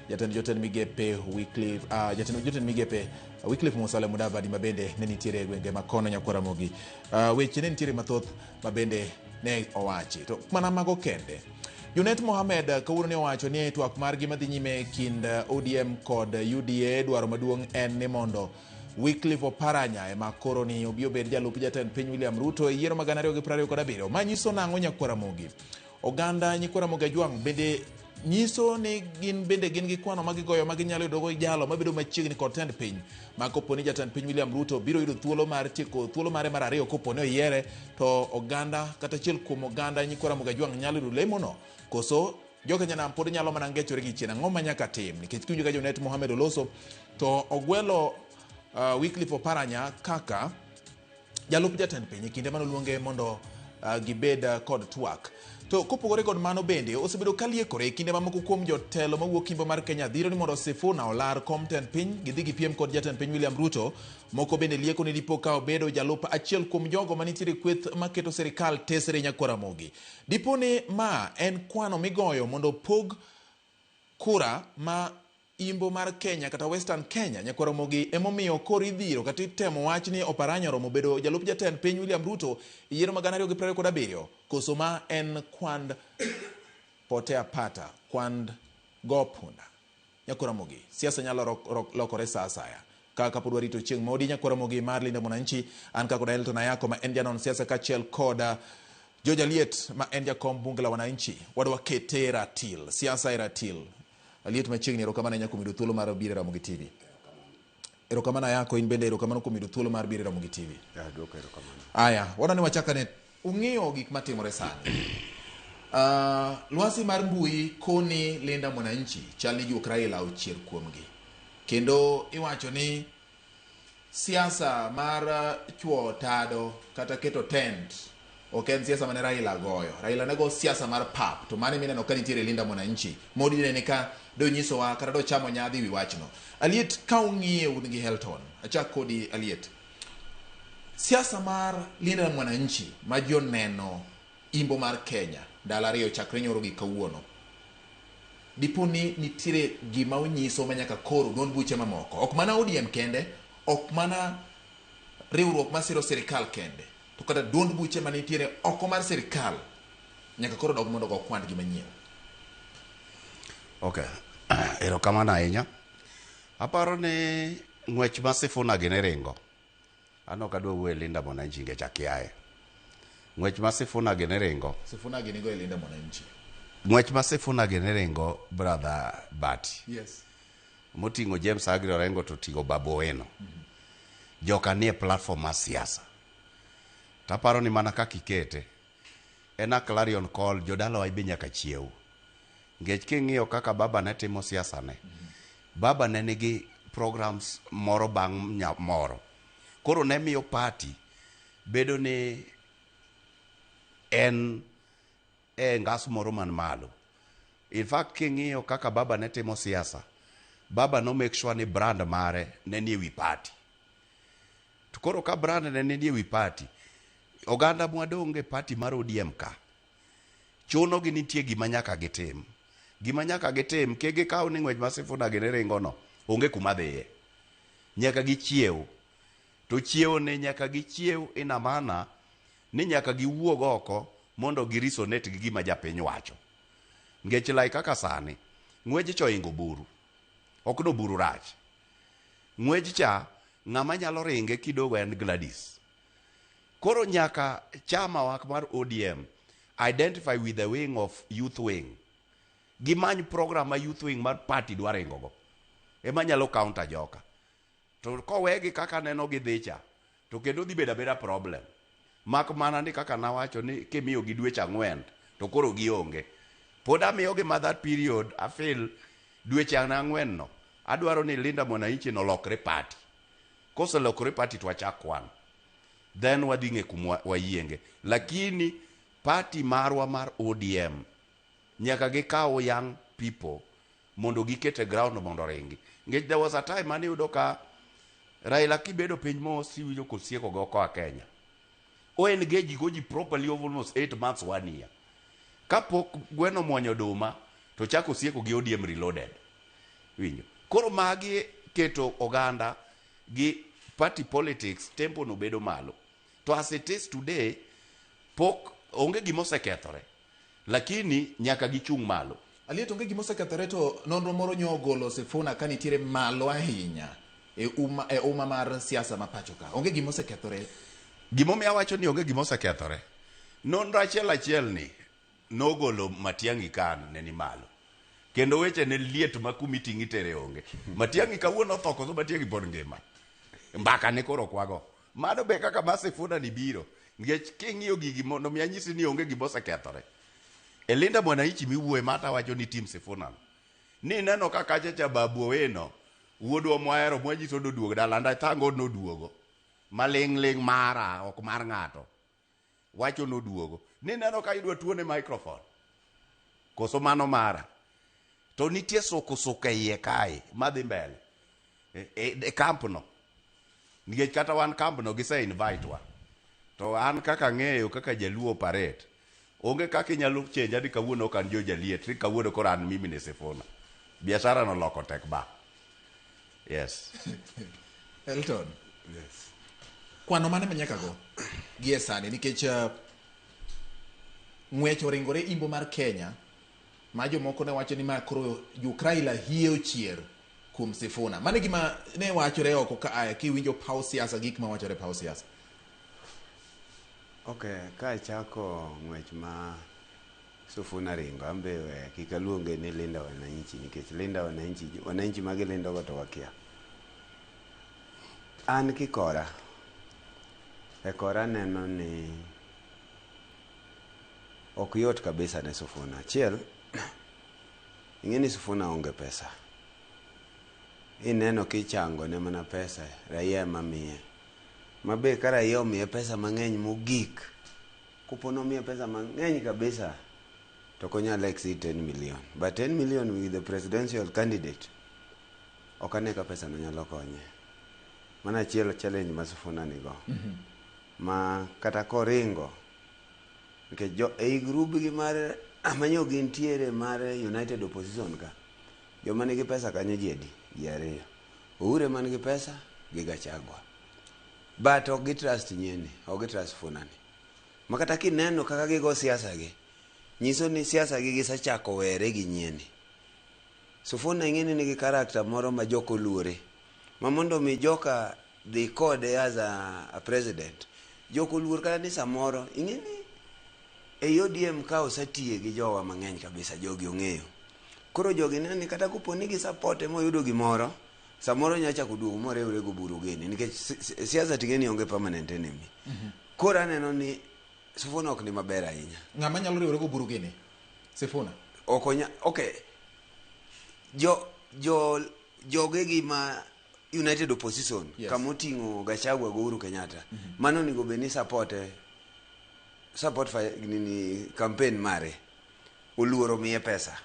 jatend jotend migepe Wycliffe jatend jotend migepe Wycliffe Musalia Mudavadi ma bende ne nitiere e gwenge ma kono Nyakwar Ramogi. Weche ne nitiere mathoth ma bende ne owachi. To mana mago kende. Junet Mohamed kawuono ne owacho ni twak margi madhi nyime e kind ODM kod UDA dwaro maduong' en ni mondo Wycliffe Oparanya ema koro ni obi obed jalup jatend piny William Ruto e yiero mag 2027. Ma nyiso nang'o Nyakwar Ramogi? Oganda Nyikwa Ramogi Ajwang' bende nyiso ni gin bende gin gi kwano ma gigoyo ma ginyalo yudogo jalo mabedo machiegni kod tend piny ma kopo ni jatend piny William Ruto biro yudo thuolo mar tieko thuolo mare mar ariyo kopo ni oyiere to oganda kata achiel kuom oganda Nyikwa Ramogi Ajwang' nyalo yudo lemono koso Jokenya nam pod nyalo mana ngechore gi chien. Ang'o ma nyaka tim? Nikech kiwinjo ka Junet Mohamed oloso to ogwelo Wycliffe Oparanya kaka jalup jatend piny e kinde mane oluonge mondo gibed kod twak. To kopogore kod mano bende osebedo ka liekore e kinde mamoko kuom jotelo mawuok imbo mar Kenya dhiro ni mondo Sifuna olar kom tend piny gidhi gipiem kod jatend piny William Ruto. Moko bende lieko ni dipo ka obedo jalup achiel kuom jogo manitiere kweth maketo sirikal tesre Nyakwar Ramogi. Dipo ni ma en kwano migoyo mondo opog kura ma imbo mar Kenya kata Western Kenya. Nyakwar Ramogi emomiyo koro idhiro kata itemo wach ni Oparanya oromo bedo jalup jatend piny William Ruto e yiero mag 2027. Koso ma en kwand potea pata, kwand go punda. Nyakwar Ramogi, siasa nyalo lokore sa asaya. Kaka pod warito chieng' modi Nyakwar Ramogi mar Linda Mwananchi, an ka kod Elton Ayako ma en janon siasa kaachiel kod George Aliet ma en jakom bunge la wananchi. Wadwa kete ratil, siasa e ratil. Aliet machiegni, erokamano ahinya kuom yudo thuolo mar biro e Ramogi TV. Erokamano Ayako, in bende erokamano kuom yudo thuolo mar biro e Ramogi TV. Aya, wadwa ni wachak ane Ung'iyo gik matimore sani. Lwasi mar mbui koni Linda Mwananchi chal ni juok Raila ochier kuomgi. Kendo iwacho ni siasa mar chwo tado kata keto tent ok en siasa mane Raila goyo. Raila ne go siasa mar pap to mano mineno ka nitiere Linda Mwananchi. Modi nene ka donyisowa kata dochamo nyadhi wi wachno. Aliet ka ung'iye un gi Helton. Achak kodi Aliet. Siasa mar Linda Mwananchi ma ji oneno imbo mar Kenya ndalo ariyo chakre nyoro gi kawuono. Dipo ni nitiere gima onyiso ma nyaka koro duond buche mamoko. Ok mana ODM kende, ok mana riwruok masiro sirikal kende, to kata duond buche manitiere oko mar sirikal nyaka koro dog mondo go kwand gi manyien. Okay. Erokamano ahinya. Aparo ni ng'wech ma Sifuna gini ringo. An ok adwa wuoyo e Linda Mwananchi nikech akiaye. Ng'wech ma Sifuna gini ringo. Sifuna gini go e Linda Mwananchi. Ng'wech ma Sifuna gini ringo, brother Bati. Yes. Moting'o James Agri Orengo to oting'o Babu Owino. Joka nie platform mar siasa. To aparo ni mana kaka ikete, en a clarion call jodalawa be nyaka chiew. Nikech king'iyo kaka baba ne timo siasa ne, baba ne nigi programs moro bang' moro. Koro ne miyo party bedo ni en e ngas moro man malo. In fact, king'iyo kaka baba ne timo siasa, baba no make sure ni brand mare ne nie wi party. To koro ka brand ne nie wi party, oganda mwadong' e party mar ODM ka, chuno gi nitie gima nyaka gitim. Gima nyaka gitim, kik gikaw ni ng'wech ma Sifuna gini ringo no, onge kuma dhiye. Nyaka gichiew. To chiewo ne nyaka gichiew ina maana ni nyaka giwuog oko mondo gi resonate gi gima japiny wacho. Nikech like kaka sani, ng'wej cha ohingo buru. Ok no buru rach. Ng'wej cha, ng'ama nyalo ringe kidogo en Gladys. Koro nyaka chama wa mar ODM identify with the wing of youth wing. Gimany program ma youth wing mar party dwa ringo go. Ema nyalo counter joka. To kowegi kaka neno gidhi cha, to kendo dhi bedo abeda problem. Mak mana ni kaka nawacho ni kimiyo gi dweche 4 to koro gionge. Pod amiyogi ma that period, I feel dweche 4 no, adwaro ni Linda Mwananchi nolokre party. Koselokre party to wachak kwan. Then wadhi ng'e kuma wayienge. Lakini party marwa mar ODM nyaka gikaw young people mondo giket e ground mondo oringi. Nikech there was a time mane iyudo ka Raila kibedo piny mos iwinjo kosieko go koa Kenya. O engage go ji properly over almost 8 months, 1 year. Kapok gweno muonyo oduma to chako sieko gi ODM reloaded. Winjo. Koro magi keto oganda gi party politics tempo no bedo malo. To as it is today, pok onge gima osekethore. Lakini nyaka gichung' malo. Aliet onge gima osekethore to nonro moro nyo ogolo Sifuna ka nitiere malo ahinya e uma mar siasa ma pacho ka. Onge gima osekethore. Gimomiyo awacho ni onge gima osekethore. Nonro achiel achiel ni nogolo Matiang'i ka ne ni malo. Kendo weche ne liet ma kuma iting'i tere onge. Matiang'i kawuono otho koso Matiang'i pod ngima. Mbaka ne koro kwago. Mano be kaka ma Sifuna ni biro. Nikech king'iyo gigi mondo mi anyisi ni onge gima osekethore. E Linda Mwananchi miwuoye mata wacho ni team Sifuna. Ni neno ka kacha cha Babu Owino, wuodwa mwahero mwanyiso noduogo dala, and I thank God noduogo. Maling' ling' mara, ok mar ng'ato. Wacho noduogo. Ni neno ka idwa tuone microphone. Koso mano mara. To nitie suku suku e iye kae, madhi mbele. E camp no. Nikech kata wan camp no gise invite wa. To an kaka ang'eyo kaka Jaluo operate, onge kaka inyalo change ni kawuono ok an jo Jaliet, ni kawuono koro an mimi ni Sifuna. Biashara no loko tek ba. Yes. Elton. Yes. Kwano mane ma nyaka go gie sani nikech ng'wech oringore imbo mar Kenya ma jomoko ne wacho ni ma koro juk Raila hie ochier kuom Sifuna. Mano e gima ne wachore oko ka aya kiwinjo paw siasa gik ma wachore paw siasa. Okay, ka achako ng'wech ma Sifuna ringo, an be we kik aluonge ni Linda Wananchi nikech Linda Wananchi, wananchi ma gilindo go to wakia. An kikora, e kora aneno ni Ok yot kabisa ne Sifuna. Achiel, ing'e ni Sifuna onge pesa. Ineno kichango ne mana pesa, raia ema miye. Ma be ka raia omiye pesa mang'eny mogik, kopo nomiye pesa mang'eny kabisa, to ok onyal exceed 10 million. But 10 million with the presidential candidate, ok ane ka pesa no nyalo konye. Mano achiel challenge ma Sifuna nigo. Ma kata koringo, nikech jo ei group gi mar manyo gintiere mar United Opposition ka, joma nigi pesa kanyo ji adi? Ji ariyo. Uhuru man gi pesa gi Gachagua. But ok gi trust nyieni, ok gi trust Sifuna ni. Ma kata kineno kaka gigo siasa gi, nyiso ni siasa gi gisechako were gi nyieni. Sifuna ing'e ni nigi character moro ma jok oluore. Ma mondo mi joka dhi kode as a president, jok oluor kata ni samoro, ing'e ni ei ODM ka osetiye gi jowa mang'eny kabisa, jogi ong'eyo. Koro jogi neno ni kata kopo ni gisapote moyudo gimoro, samoro nya chako duogo moriwre go Oburu gini, nikech siasa ting'e ni onge permanent enemy. Koro aneno ni Sifuna ok ni maber ahinya. Ng'ama nyalo riwore go Oburu gini? Sifuna. Ok onya, okay. Jo jogegi ma United Opposition, kama oting'o Gachagua go Uhuru Kenyatta, mano onego bed ni support support fa, nini campaign mare oluoro miye pesa.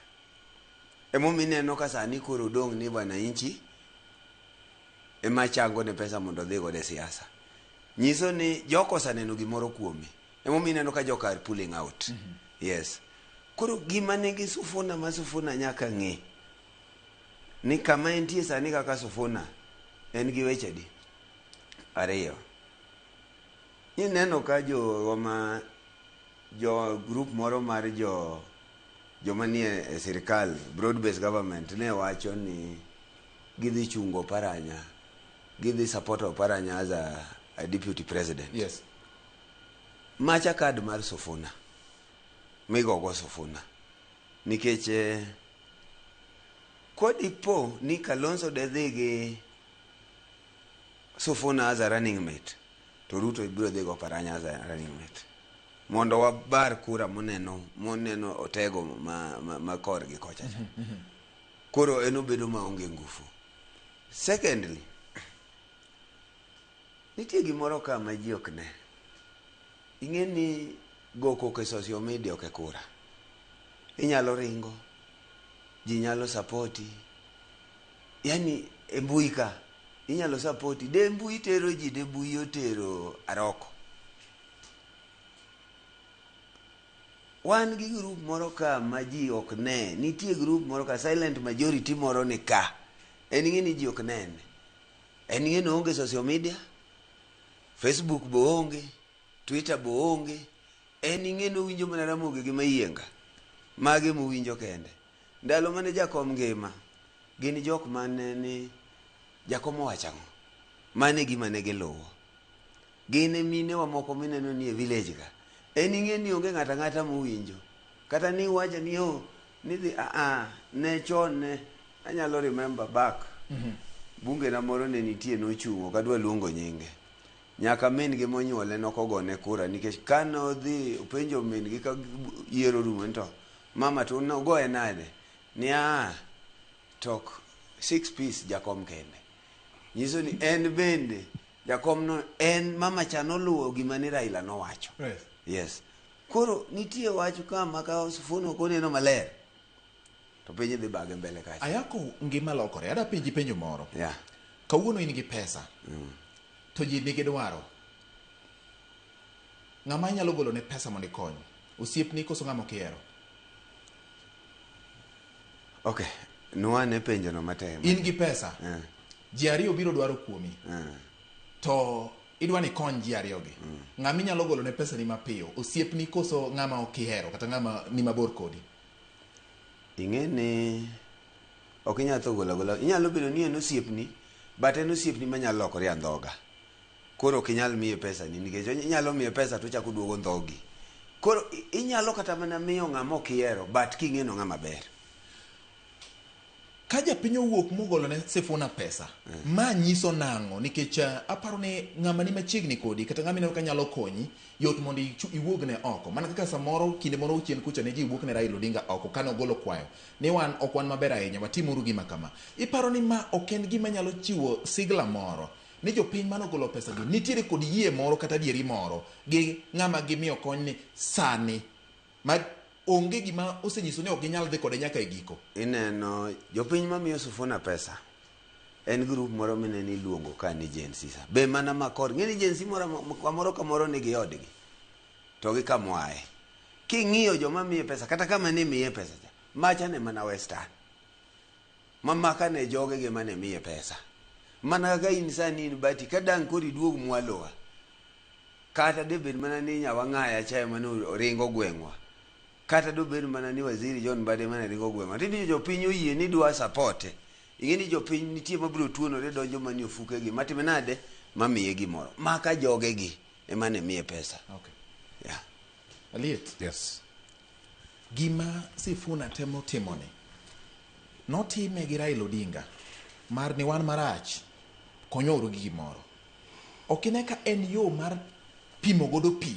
Emomiyo ineno ka sani koro odong' ni wananchi ema chango ne pesa mondo odhi godo e siasa. Nyiso ni joko oseneno gimoro kuome. Emomiyo ineno ka joka are pulling out. Yes. Koro gima nigi Sifuna ma Sifuna nyaka ng'e ni kama entie sani kaka Sifuna en gi weche adi? Ariyo. Ineno ka jowa ma jo group moro mar jo joma nie e sirikal broad based government ne wacho ni gidhi chungo Oparanya, gidhi support Oparanya as a deputy president. Macha card mar Sifuna migogo Sifuna nikech kodipo ni Kalonzo de dhi gi Sifuna as a running mate, to Ruto biro dhi go Oparanya as a running mate mondo wabar kura moneno otego ma korgi kocha cha. Koro en obedo maonge ngufu. Secondly, nitie gimoro ka ma ji ok ne. Ing'e ni go koko e social media ok e kura. Inyalo ringo, ji nyalo sapoti. Yani e mbui ka inyalo sapoti. De mbui tero ji, de mbui otero Aroko. Wan gi group moro ka ma ji ok ne. Nitie group moro ka silent majority moro ni ka. En ing'e ni ji ok nene. En ing'e ni oonge social media, Facebook bo onge, Twitter bo onge. En ing'e ni owinjo mana Ramogi gi Mayienga. Mage mowinjo kende. Ndalo mane jakom ngima, gin jok mane ni jakom owacho ang'o. Mano e gima ne giluwo. Gin e minewa moko mineno ni e village ka. En ing'e ni onge ng'ato ang'ata mowinjo. Kata ni iwacho ni oh, ni dhi ne chon ne anyalo remember back. Bunge na moro ne nitie nochung' ok adwa luongo nyinge. Nyaka min gi monyuole nokogone kura nikech kane odhi openjo min gi ka yiero orumo ni to mama to nogoye nade? Ni tok 6 piece jakom kende. Nyiso ni en bende jakom no en mama cha noluwo gima ni Raila nowacho. Yes. Koro nitie wach ka ma ka Sifuna ok oneno maler to piny dhi bage mbele kacha. Ayako ngima lokore. Ada penji penjo moro. Kawuono in gi pesa. To ji nigi dwaro. Ng'ama inyalo golo ne pesa mondo ikony? Osiepni koso ng'ama ok ihero? Okay. Nwane penjo no matek. In gi pesa. Ji ariyo biro dwaro kuomi. To idwa ni ikony ji ariyo gi. Ng'ama inyalo golo ne pesa ni mapiyo? Osiepni koso ng'ama ok ihero kata ng'ama ni mabor kodi? Ing'e ni ok inyal tho golo agola. Inyalo bedo ni en osiepni, but en osiepni manyalo lokore andhoga. Koro ok inyal miye pesa ni nikech inyalo miye pesa to ochako duogo ndhogi. Koro inyalo kata mana miyo ng'ama ok ihero, but king'eno ng'ama ber. Ka japiny owuok mogolo ne Sifuna pesa, ma nyiso nang'o? Nikech aparo ni ng'ama ni machiegni kodi kata ng'ama ineno ka nyalo konyi, yot mondo iwuog ne oko. Mana kaka samoro kinde moro chien kucha ne ji wuok ne Raila Odinga oko kane ogolo kwayo ni wan ok wan maber ahinya, watimuru gima kama. Iparo ni ma ok en gima nyalo chiwo sigla moro ni jopiny mane ogolo pesa gi nitiere kod yie moro kata adieri moro gi ng'ama gimiyo kony ni sani ma onge gima osenyiso ni ok ginyal dhi kode nyaka e giko. Ineno jopiny mamiyo Sifuna pesa en group moro mineno iluongo ka ni Gen Z sa. Be mana makor ng'e ni Gen Z moro kamoro kamoro nigi odgi to gi kamoaye. King'iyo joma miye pesa kata kama ne miye pesa cha, macha ne mana Western. Mamaka ne jogegi mane miye pesa. Mana kaka in sani in Bati, ka dang' koro iduog mwalowa, kata debed mana ni Nyawang'aya cha ema ne oringo gweng'wa, kata dobed mana ni Waziri John Mbadi ema ne ringo gweng'wa, tiyudo jopiny oyie ni dwa support. Ing'e ni jopiny nitie mabiro tuonore donjo manie ofukegi, matime nade? Mamiye gimoro. Maka jogegi ema ne miye pesa. Okay. Yeah. Aliet. Yes. Gima Sifuna temo timoni, notime gi Raila Odinga mar ni wan marach, konyouru gi gimoro. Ok ine ka en yo mar pimo godo pi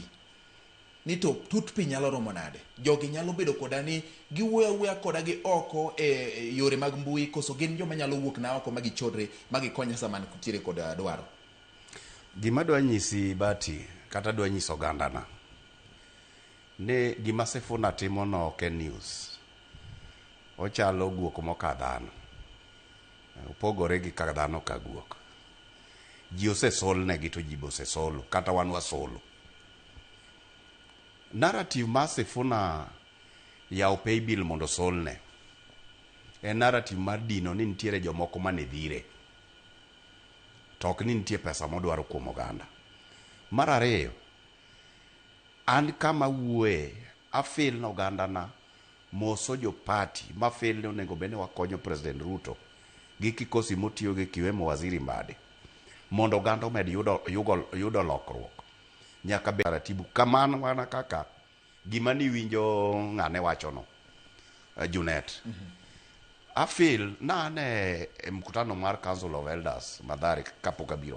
ni to tut pi nyalo romo nade? Jogi nyalo bedo koda ni giwuoyo awuoya koda gi oko e yore mag mbui, koso gin joma nyalo wuok na oko ma gichodre ma gikonya sama nitiere kod dwaro? Gima adwa nyisi Bati, kata adwa nyiso ogandana, ni gima Sifuna timo no ok en news. Ochalo guok moka dhano. Opogore gi ka dhano ka guok. Ji osesolnegi to ji be osesolo, kata wan wasolo. Narrative mar Sifuna yawo paybill mondo osolne, en narrative mar dino ni nitiere jomoko mane dhire. To ok ni nitie pesa modwaro kuom oganda. Mar ariyo, an kama wuoye, afeel ni ogandana moso jo party ma feel ni onego bed ni wakonyo President Ruto gi kikosi motiyo gi kiwemo Waziri Mbadi mondo oganda omed yudo, yugo, yudo lokruok. Nyaka bed taratibu kamano mana kaka gima niwinjo ng'ane wachono, Junet. Afeel na an e mkutano mar Council of Elders Mathare kapok abiro.